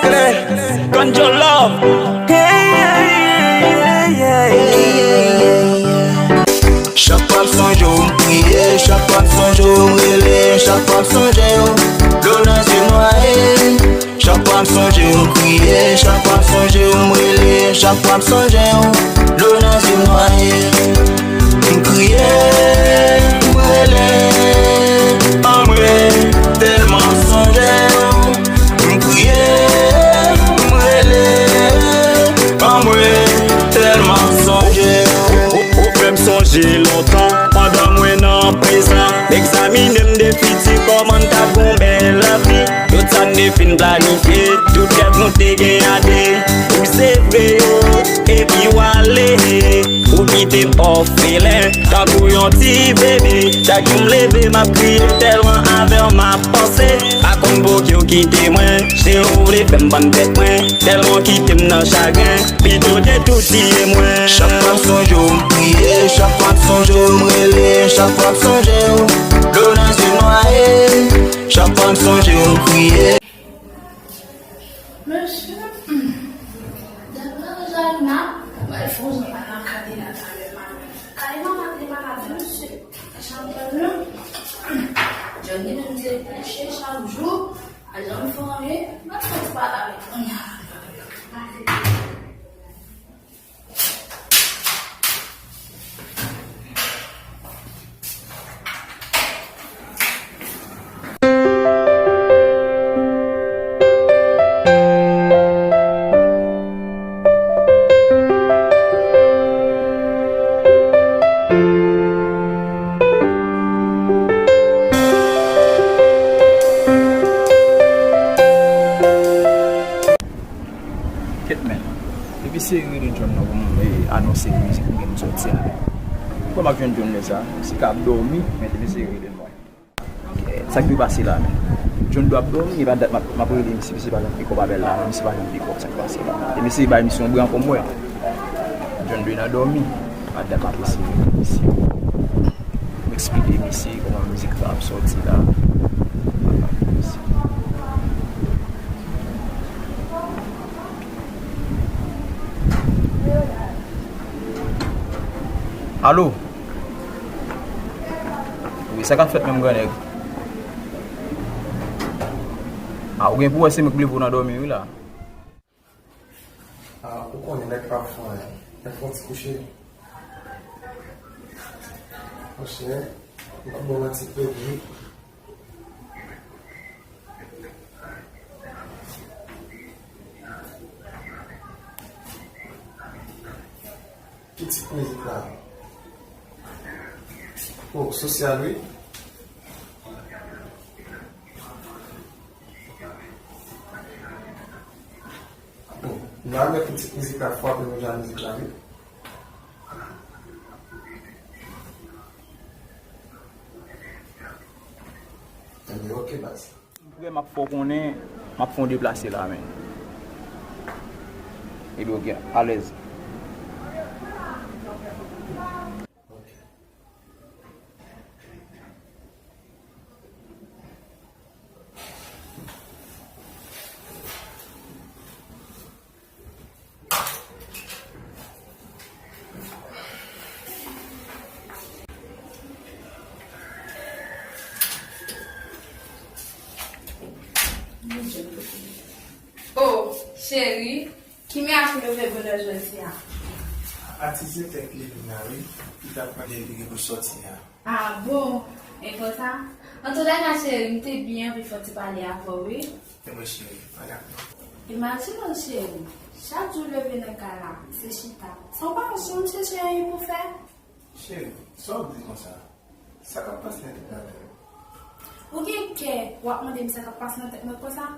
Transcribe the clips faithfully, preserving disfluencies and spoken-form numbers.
Kle, Konjo Love. Chak fwa m sonje w, m kriye. Chak fwa m sonje w, m rele. Chak fwa m sonje w, dlo nan zye m nwaye. Chak fwa m sonje w, m kriye. Chak fwa m sonje w, m rele. Chak fwa m sonje w, dlo nan zye m nwaye. M kriye, m rele, anmwe, tèlman sonje w. M kriye, m rele, anmwe, tèlman sonje w. Ou, ou, ou fè m sonje lontan, pandan mwen nan prizon. M egzamine m de fiti, kòman n t ap gon bèl lavi. Tout sa n te fin planifye, tout rèv nou te gen a de. Ou se vre yo, epi w ale. Ou kite m òfelen, tankou yon ti bebe. Chak jou m leve, m ap kriye, tèlman avè w m ap panse. Pa konn poukisa w kite mwen, si w vle fè m vann tèt mwen. Tèlman w kite m nan chagren, pito w te tou tiye mwen. Chak fwa m sonje w, m kriye. Chak fwa m sonje w, m rele. Chak fwa m sonje w, dlo nan zye m nwaye. Chak fwa m sonje w, m kriye. Mesye, dapre Rosalina, mwen fè yon anakadena talè, man. Kay manman te malad, mesye. Chanpèl, non. Johnny menm se kouche chak jou. A janm fè anyen, mwen fè ti pale avèk kounye a. Kèt men. Depi se rele John nan pou m, eh, anonse mizik mwen gen m sòti a. Kòman m ap jwenn John lè sa? Si ka ap dòmi, men depi se rele l mwen. Eh, sa k dwe pase la menm? John dwe ap dòmi, e pa dat m ap, m ap rele misye, misye pa janm pikòp apèl la, misye pa janm pikòp, sa k pase la? E misye bay misye yon bran kòm mwen. John dwe nan dòmi, pa dat m ap eseye rele misye. M eksplike misye kòman mizik sa ap sòti la. Alo? Wi, sa k ap fèt menm, grannèg? A, ou gen pou wè se mwen k leve w nan dòmi wi la. A, ou konnen nèg pa fè anyen. Nèg fè yon ti kouche. Monchè, m ap ba w manti, wi. Ki tip mizik la? Oh, sosyal, wi. Bon, m a mèt pou tip mizik la frape nou jan mizik la, wi. Ebyen, oke, baz. M prè, m ap fè w konnen, m ap fè w deplase la, men. Ebyen, oke, alèz. Oh, cheri, ki mirak ou leve bonè jodi a? Atis se tèt leve m la, wi. Li t ap mande li gen pou sòti a. Ah bon, e konsa? Antoulèka, cheri, m te byen anvi fè yon ti pale avè w, wi. E mwen, cheri, pale ak mwen. Imajine w, cheri, chak jou w leve nan kay la, se chita. San w pa janm chèche anyen pou fè. Cheri, sa w di konsa? Sa k ap pase nan tèt la menm? Ou gen kè w ap mande m sa k ap pase nan tèt mwen konsa?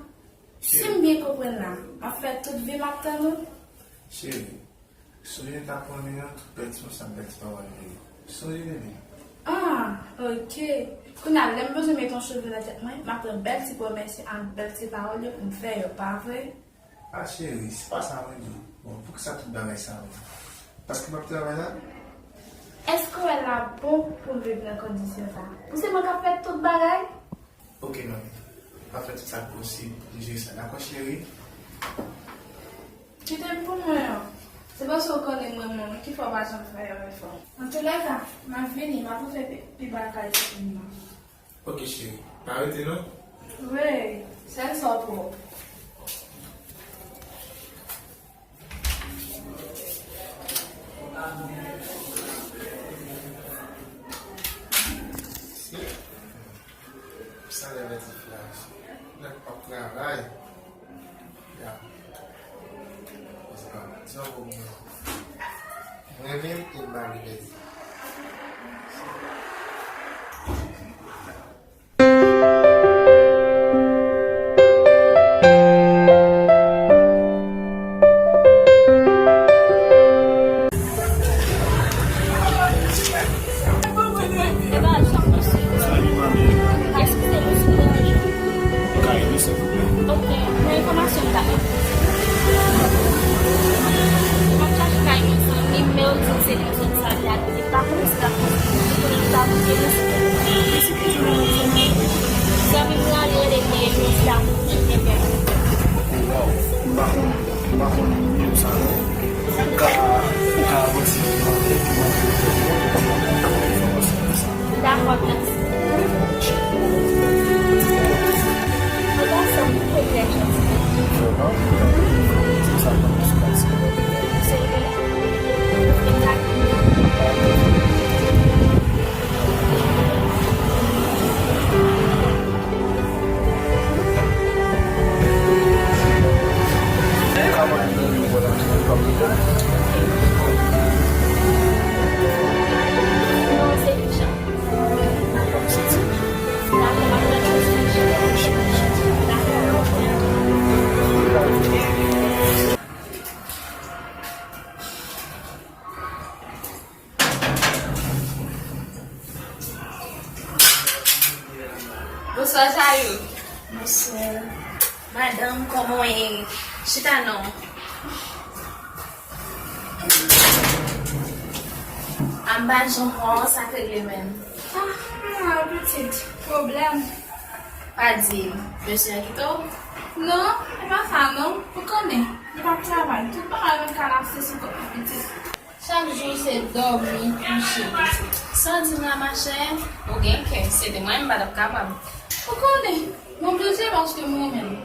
Si m byen konprann la, m ap fè tout vi m ap tann ou? Cheri, sonje n t ap konnen an, tout bèl ti mo se ap bèl ti pawòl yo ye. Sonje, bebe. Ah, oke. Kounye a, lè m bezwen met yon cheve nan tèt mwen, m ap pran bèl ti pwomès yo ak bèl ti pawòl yo pou m fè yo, pa vre? Ah, cheri, se pa sa mwen di w. Bon, poukisa tout bagay sa menm? Paske m ap travay la? Èske w wè l ap bon pou m viv nan kondisyon sa? Pou se mwen k ap fè tout bagay? Oke, manmi. M ap fè tout sa k posib pou m jere sa, dakò, cheri? Kite m pou mwen an. Se paske w konnen m renmen w wi ki fè w pa janm fè yon efò. Antoulèka, m ap vini, m ap refè pi, pi bagay pou nou. Ok cheri, pa rete non. Wi, sèl sa w twòp. Sa lè mèt di flash. Nèg p ap travay. Ya. Sa pa di yon bon moun. Mwen menm, e m pa vle pèdi. Eskize m si m deranje w. Ou ka rele, silvouplè? Ok, nan enfòmasyon m ta. M ap chache kay yon zanmi m, men yo di m se nan zòn sa li abite. M pa konnen si l ap konn kote l ta abite, men se kote l abite. Zanmi m nan, li rele Neyemi, li abite Nèpè. Waw, m pa konn, m pa konn nimewo sa non. Ou ka, ou ka avanse pou mwen, pou mwen, pou mwen, pou mwen, pou mwen, pou mwen, pou mwen. Dakò, mèsi. An pasan, ou trè janti. Vrèman? Sa pa plis pase. Se vre? Bonswa, Sayou. Bonswa. Madanm, kòman w ye? Chita non. A m pa janm wè w, sa k regle menm? Ah, ah, pitit, pwoblèm. Pa di m, mesye a kite w? Non, e pa sa non. Ou konnen, li p ap travay. Tout bagay mwen ka lase sou kont mwen, pitit. Chak jou se dòmi, kouche, kouche. Sa w di m la, machè, ou gen kè. Se te mwen, m pa t ap kapab. Ou konnen, m oblije paske m renmen l.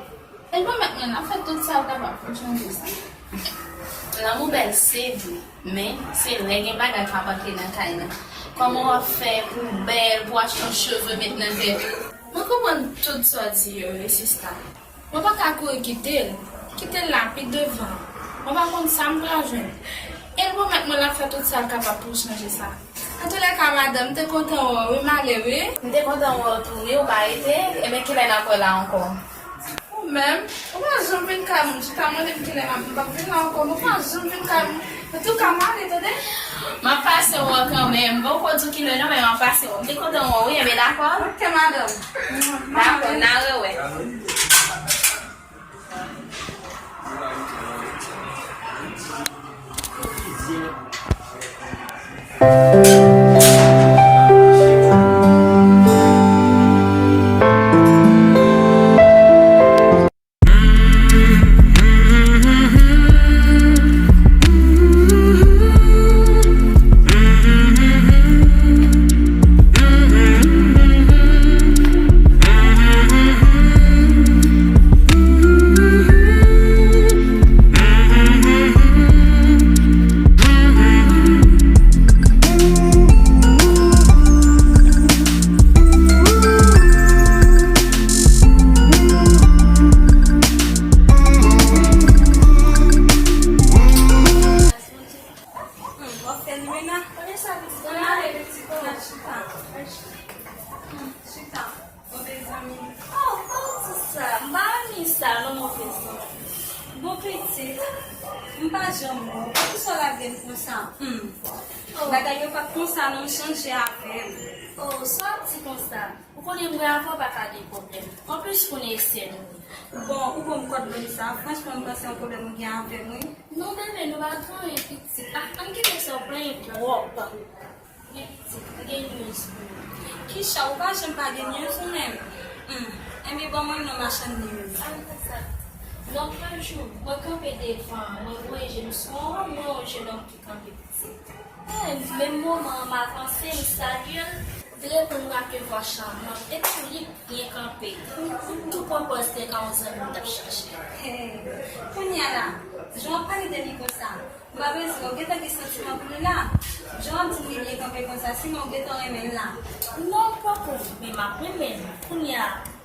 E l pwomèt mwen l ap fè tout sa l kapab pou l chanje sa. Lanmou bèl, se vre, men se lè gen bagay k ap antre nan kay la. Kòman w ap fè pou w bèl, pou w achte yon cheve met nan tèt ou? Mwen konprann tout sa w di yo wi, sista. Mwen pa ka kouri kite l, kite l la pi devan. Mwen pa konn sa m pral jwenn. E l pwomèt mwen l ap fè tout sa l kapab pou l chanje sa. Antoulèka, madanm, m te kontan wè w wi, m ale wi. M te kontan wè w tou wi, ou pa rete. Ebyen, kilè n ap wè la ankò? Ou menm, ou pa janm vin kay mwen, chita mande m kilè m ap, m p ap vin la ankò, mwen pa janm vin kay mwen. Antouka, m ale, tande? M ap pase wè w kanmenm. M poko di w kilè non, men m ap pase wè w. M te kontan wè w wi, enben dakò? Ok, madanm. Dakò, n a rewè. Chita. Bon, mezanmi. Oh, pa w di sa. M pa renmen sa, non, move zanmi. Bon, pitit, m pa janm wè w. Poukisa w lage m konsa? Hmm. Oh. Bagay yo pa t konsa, non, m chanje avè w. Oh, sa w ap di konsa? Ou konnen mwen avè w pa ka gen pwoblèm. Anplis, konnen e sè nou ye. Bon, ou ban m kòd Melissa. Franchman, m panse yon pwoblèm ou gen avè m, wi. Non, bebe, nou pa gen anyen, pitit. Ah, ann kite sa w plenyen twòp. Gen pitit, m gen news pou ou. Kicha, ou pa janm pa gen news ou menm? Hmm. Enben, ban mwen non, machann news. Al fè sa. Lòt jou, mwen kanpe devan, mwen voye je m sou yon, mwen wè yon jenòm ki kanpe pitit. Eh, menm moman an, m avanse, m salye l. Li reponn mwen ak yon vwa chamant, epi li byen kanpe. M tou pran pòz li ka yon zanmi m t ap chache. Hey, kounye a la, jan w ap pale de li konsa, m pa bezwen, ou gentan gen santiman pou li la. Jan w ap di m li byen kanpe konsa, siman ou gentan renmen l la. Non, m poko, men m ap renmen l. Kounye a,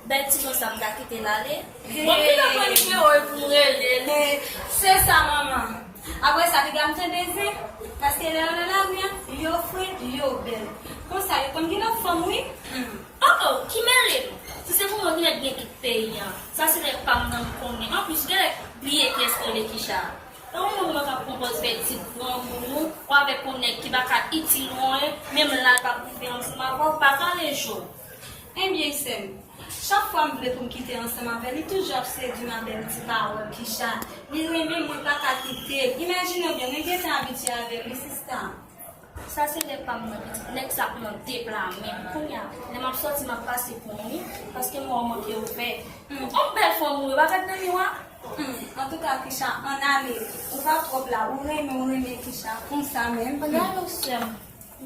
bèl ti jan sa m ta kite l ale. Bon, m gentan pran nimewo l pou m rele l. Hey, se sa, manman. Apre sa, piga m tande zen, paske lè yo nan lari an, yo fre, yo bèl. Konsa, yo konn gen lòt fanm, wi. Hmm. Oh, oh, ki mele m. Si se pou mwen, genlè gen tout peyi an. Sa se nèg pa m nan m konnen. Anplis, genlè bliye kiyès ki rele Kicha. E ou menm, mwen k ap pran pòz fè ti grangounou, ou avèk yon nèg ki pa ka itil ou anyen, menm la l p ap rive ansanm avè w, pa kale je w. Ebyen, sè m, chak fwa m vle pou m kite ansanm avè l, li toujou ap sedui m ak bèl ti pawòl, Kicha. Li renmen m, mwen pa ka kite l. Imajine w byen, mwen gentan abitye avè l, wi, sista. Sa se nèg pa m nan pitit. Nèg sa pran de pla menm. Kounye a, lè m ap sòti, m ap pase pran wi, paske m wè w manke ouvè. Hmm, on bèl fanm ou ye, w pa gad nan miwa? Hmm, antouka, Kicha, ann ale. Ou pa twòp la, ou renmen, ou renmen Kicha, konsa menm. Gade w, sè m. M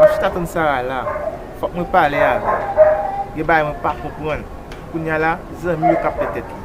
ap chita tann Sara la. Fòk mwen pale avè l. Gen bagay mwen pa konprann. Kounye a la, zanmi yo k ap plen tèt li.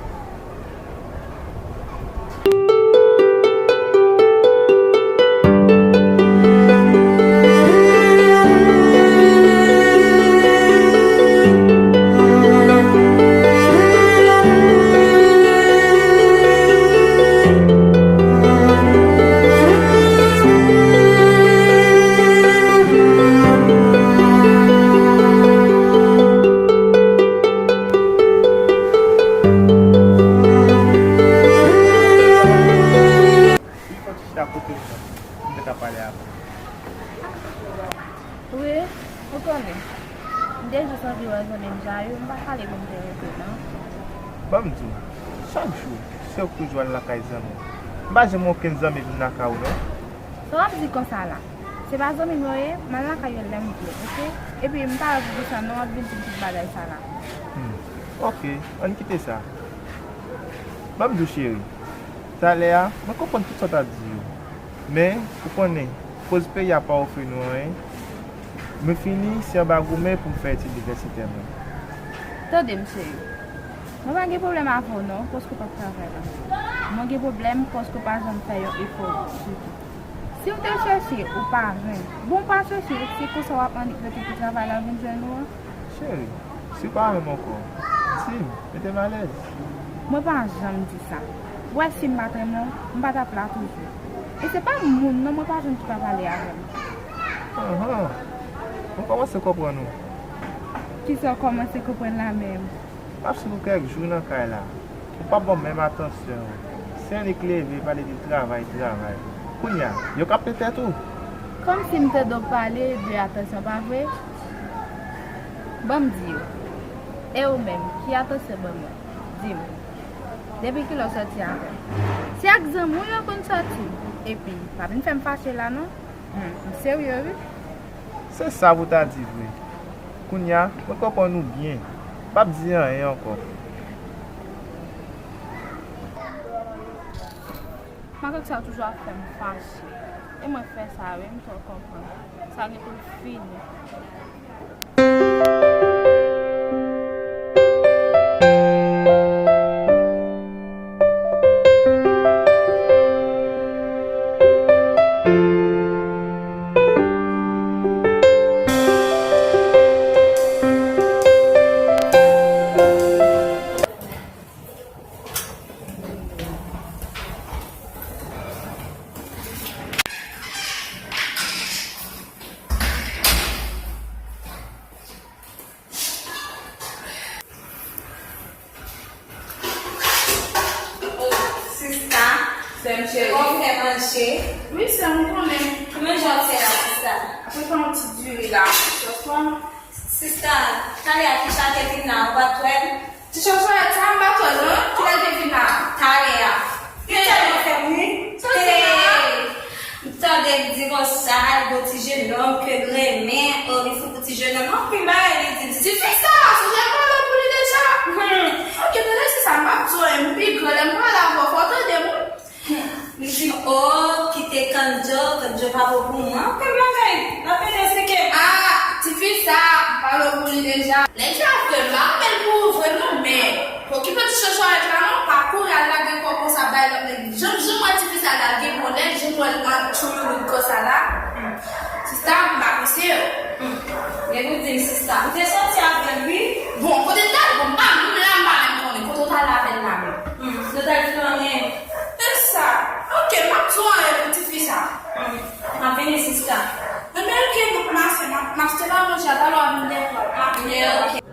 Wi, fò ti chita kote w nan. M te ka pale avè w. Wi, ou konnen. M te jis anvi wè zanmi m Jayou, m pa pale pou m te rete, non. Ban m di w, chak jou, se ou k toujou al lakay zanmi w. M pa janm wè okenn zanmi vin lakay ou, non. Sa w ap di konsa la? Se pa zanmi m yo ye? M al lakay yo lè m vle, oke? Epi m pa la pou di sa non, w ap vin di m tout bagay sa la. Hmm. Oke, ann kite sa. Ban m di w, cheri. Talè a, mwen konprann tout sa w t ap di yo. Men, ou konnen, koz peyi a pa ofri nou anyen. Mwen fini, se anba goumen pou m fè etid inivèsitè mwen. Tande m, cheri. Mwen pa gen pwoblèm avè w non, paske w p ap travay la. Mwen gen pwoblèm paske w pa janm fè yon efò ditou. Si w te chèche, ou pa jwenn. Bon, w pa chèche, se konsa w ap annik rete pou travay la vin jwenn ou an? Cheri, si w pa renmen m ankò, di m, mete m alèz. Mwen pa janm di sa. W wè si m pa t renmen w, m pa t ap la toujou. E se pa moun non, mwen pa jwenn ki pa pale avè m. Anhan, mwen kòmanse konprann ou. Kisa w kòmanse konprann la menm? M ap swiv ou kèk jou nan kay la. Ou pa ban m menm atansyon an. Se annik leve pale de travay, travay. Kounye a, yo k ap plen tèt ou. Kòmsi m tande w pale de atansyon, pa vre? Ban m di w. E ou menm, ki atansyon ban mwen? Di m. Depi kilè w sòti avè m? Se ak zanmi w yo konn sòti. Epi, pa vin fè m fache la non. Hmm, m serye wi. Se sa pou w ta di vre. Kounye a, mwen konprann ou byen. M p ap di anyen ankò. Makak sa toujou ap fè m fache. E mwen fè sa wi, m twò konprann. Sa gen pou l fini. Fè m cheri. Bon, fè manje. Wi, sè m konnen. Ki manje w ap fè la, sista? Ap fè yon ti diri la. Sòs la. Sista, talè a Kisha te vin la, ou pa t wè l? Ti chòchòlèt sa, m pa t wè l non. Kilè l te vin la? Talè a. Li tèlman fè m ri. Sa se la? M tande l di konsa, l gon ti jenòm ke l renmen, o, li fou pou ti jenòm. Anpil bagay li di m. Ti fi sa, sonje m pale w pou li deja. Hmm. Ok, tande sista, m pa p di w anyen, m pi gran, lè m pale avè w, fò w tande m wi. Hmm. Li di m, o, kite Kanjo, Kanjo pa bon pou mwen. Anpil bagay, l ap vin esplike m. Ah, ti fi sa, m pale w pou li deja. Nèg sa fè m apèl pou ou vre non, men okipe ti chòchòlèt la non, pa kouri al lage kò w konsa bay lòt nèg. Janm, janm wè ti fi sa lage bòlèt, janm wè l ap tchouloulout konsa la. Sista, m pa pise yo. Hmm. Gen pou di m, sista. M te sòti avè l, wi. Bon, kote l t al? Bon, m pa, m la, m pa menm konnen. Kote w t al avè l la menm? Hmm. Nou t al flannnen. E sa? Ok, m ap di w anyen pou ti fi sa. Hmm. M ap vini, sista. Enben, ok, m ap pase, m ap, m ap achte pa manje a, talè w ap vin devan. Ok, ok.